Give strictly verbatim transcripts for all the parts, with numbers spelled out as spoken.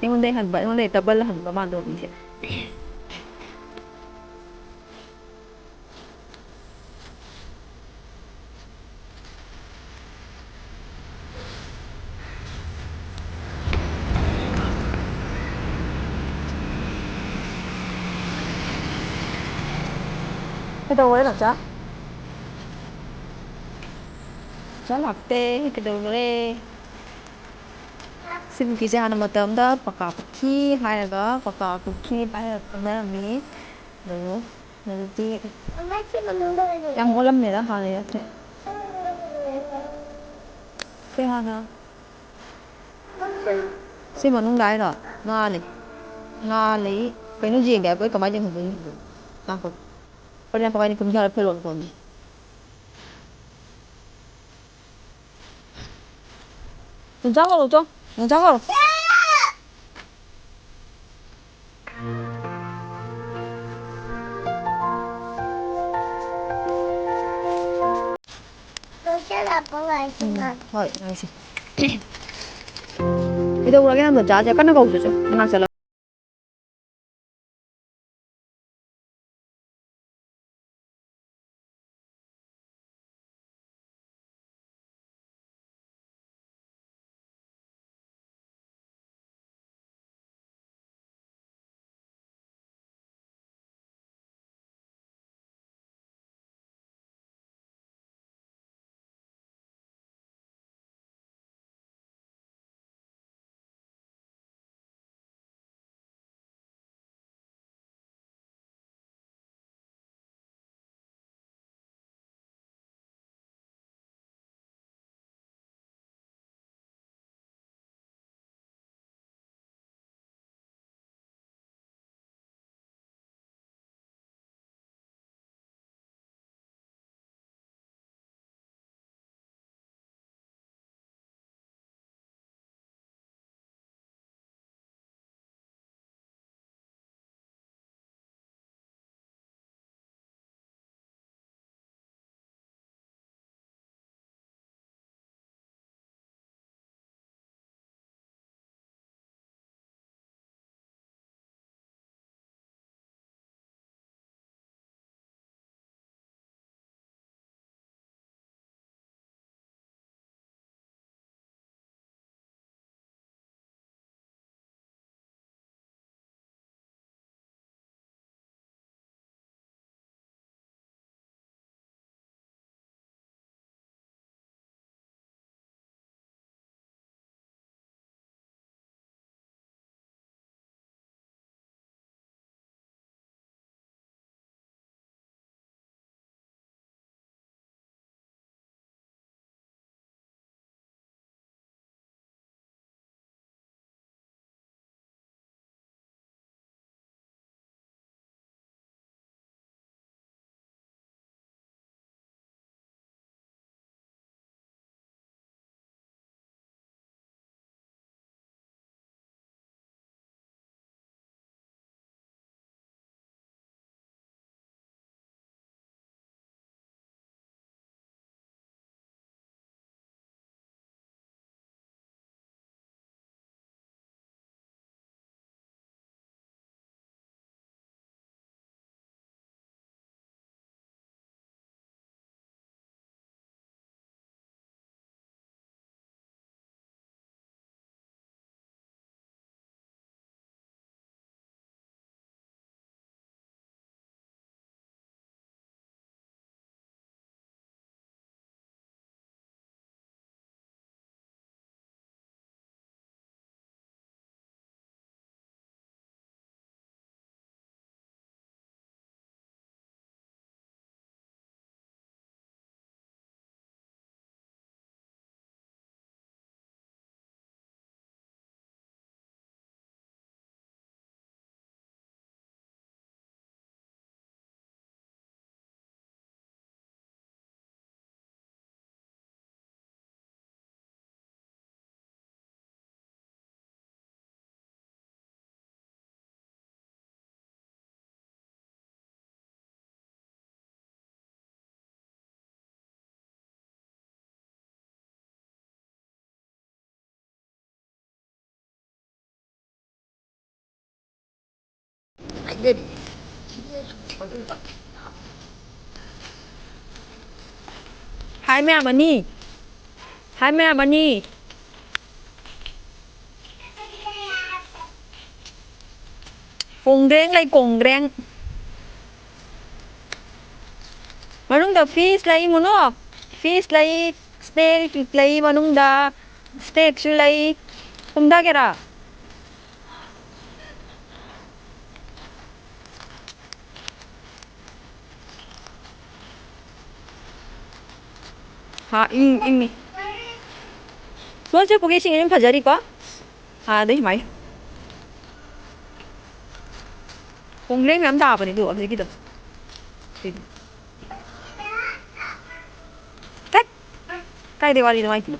ꯑꯩꯉꯣꯟꯗꯩ ꯍꯟꯕ, ꯑꯩꯉꯣꯟꯗꯩ ꯗꯕꯜ ꯍꯟꯕ ꯃꯥꯟꯗꯣ ꯃꯤꯁꯦ꯫ ꯀꯩꯗꯧꯔꯦ ꯅꯥꯎꯆꯥ? ꯅꯥꯎꯆꯥ ꯂꯥꯛꯇꯦ꯫ ꯀꯩꯗꯧꯔꯦ? ꯁꯤ ꯄꯨꯈ꯭ꯔꯤꯁꯦ ꯍꯥꯟꯅ ꯃꯇꯝꯗ ꯄꯀꯥ ꯄꯨꯈ꯭ꯔꯤ ꯍꯥꯏꯔꯒ ꯄꯀꯥ ꯄꯨꯈ꯭ꯔꯤ ꯍꯥꯏꯔꯒ ꯈꯪꯅꯔꯝꯃꯤ꯫ ꯑꯗꯨ ꯍꯧꯖꯤꯛꯇꯤ ꯌꯥꯝ ꯃꯣꯠꯂꯝꯃꯦꯗ ꯍꯥꯟꯅꯩ ꯅꯠꯇ꯭ꯔꯦ꯫ ꯑꯩꯈꯣꯏ ꯍꯥꯟꯅ ꯁꯤ ꯃꯅꯨꯡꯗ ꯍꯥꯏꯔꯣ? ꯉꯥ ꯂꯩ꯫ ꯉꯥ ꯂꯩ꯫ ꯀꯩꯅꯣ ꯌꯦꯡꯒꯦ ꯍꯥꯏꯕ? ꯑꯩ ꯀꯃꯥꯏꯅ ꯌꯦꯡꯍꯟꯗꯣꯏꯅꯣ? ꯉꯥꯏꯈꯣ꯫ ꯍꯣꯔꯦꯟ ꯀꯃꯥꯏꯅ ꯀꯨꯝꯊꯔ ꯐꯤꯔꯣꯜ ꯀꯣꯟꯅꯤ? ꯅꯨꯡꯖꯥ ꯀꯧꯔꯣ ꯆꯣ꯫ ꯅꯨꯡꯖꯥ ꯀꯧꯔꯣ꯫ ꯎꯝ, ꯍꯣꯏ, ꯉꯥꯏꯁꯤ꯫ ꯀꯩꯗꯧꯔꯒꯦ ꯅꯪꯗꯣ? ꯆꯥꯁꯦ ꯀꯟꯅ ꯀꯧꯗ꯭ꯔꯁꯨ ꯉꯥꯏꯍꯥꯛ ꯆꯠꯂꯣ꯫ Hai mẹ mà nhỉ? Hai mẹ mà nhỉ? Kong greng lei, kong greng. ꯃꯅꯨꯡꯗ fish ꯂꯩ, ꯃꯨꯅꯣ꯫ Fish ꯂꯩ, steak ꯂꯩ, ꯃꯅꯨꯡꯗ steakꯁꯨ ꯂꯩ꯫ ꯀꯨꯝꯊꯒꯦꯔꯥ? ꯍꯥ, ꯏꯪ, ꯏꯪꯉꯤ꯫ ꯁꯣꯝꯁꯦ ꯄꯨꯈ꯭ꯔꯤ ꯏꯁꯤꯡ ꯑꯗꯨꯝ ꯐꯖꯔꯤꯀꯣ? ꯍꯥꯟꯅꯗꯩ ꯁꯨꯃꯥꯏꯅ꯫ ꯈꯣꯡꯂꯦꯟ ꯃꯌꯥꯝ ꯇꯥꯕꯅꯦ ꯑꯗꯨ ꯍꯧꯖꯤꯛꯀꯤꯗꯣ꯫ ꯁꯤꯗꯤ꯫ ꯇꯠ! ꯀꯥꯏꯗꯩ ꯋꯥꯔꯤꯅꯣ ꯃꯥꯏꯗꯨꯅ?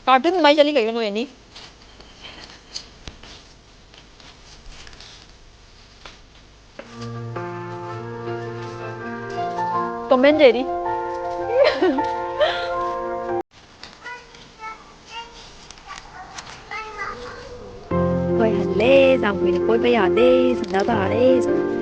Cartoon ꯃꯥꯏ ꯆꯠꯂꯤ ꯀꯩꯅꯣ ꯅꯣꯏ ꯑꯅꯤ? Tom and Jerry. ꯑꯩꯈꯣꯏ ꯍꯜꯂꯦ, ꯌꯥꯝ ꯀꯨꯏꯅ ꯀꯣꯏꯕ ꯌꯥꯗꯦ, ꯁꯟꯗꯥ ꯇꯥꯔꯦ꯫